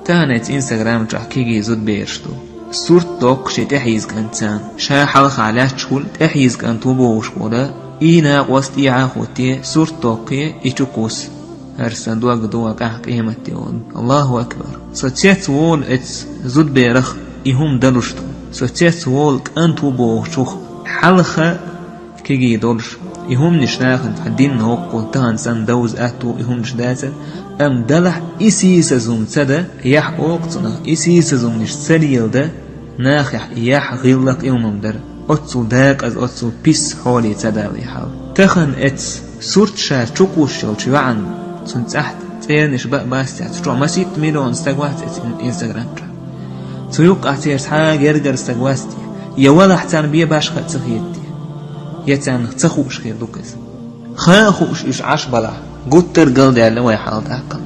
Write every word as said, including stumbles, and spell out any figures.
Тахана эцу Instagram чохь кегий зудбераш ду. Сурт доккху шен тӀехьийза кӀантана. Ша хьалха лаьтташ хуьлу, тӀехьийза кӀант ву бохуш волу, и накъост тӀехьа а хӀуттий, сурт доккхий, и чу кхуссу. ХӀара сан дог ду ван къаьхьа къематде волу. Аллаху акбар. Со цец волу эцу зудберах и хӀума далуш ду. Со цец волу кӀант ву бохучух хьалха кегий долуш. И хӀуманаш нахана цхьа динна воккхул тахана санна довза аьтту и хӀуманаш дацара, амма далахь и сийсаза хӀума ца дан, яхь окху цунах, и сийсаза хӀуманаш ца леладан, нахехь яхь, гӀиллакх, и хӀумам дара. Оццул дакъаза, оццул пис хьоле ца дала и хьал. Тахана эцу сурт ша чу кхуссуш йолчу йоӀанна, цунна цӀахь цӀерниш бан а бац те, цу чохь масийтта миллион стаг вац эцу ин-, Instagram чохь. Цу юккъахь церан цхьа а гергара стаг вац те, я валахь царна бен башха а ца хета те, я царна ца хууш хир ду-кх иза. Хан а хууш уьш Ӏаш балахь, гуттар а галдаьлла вай хьал даккха.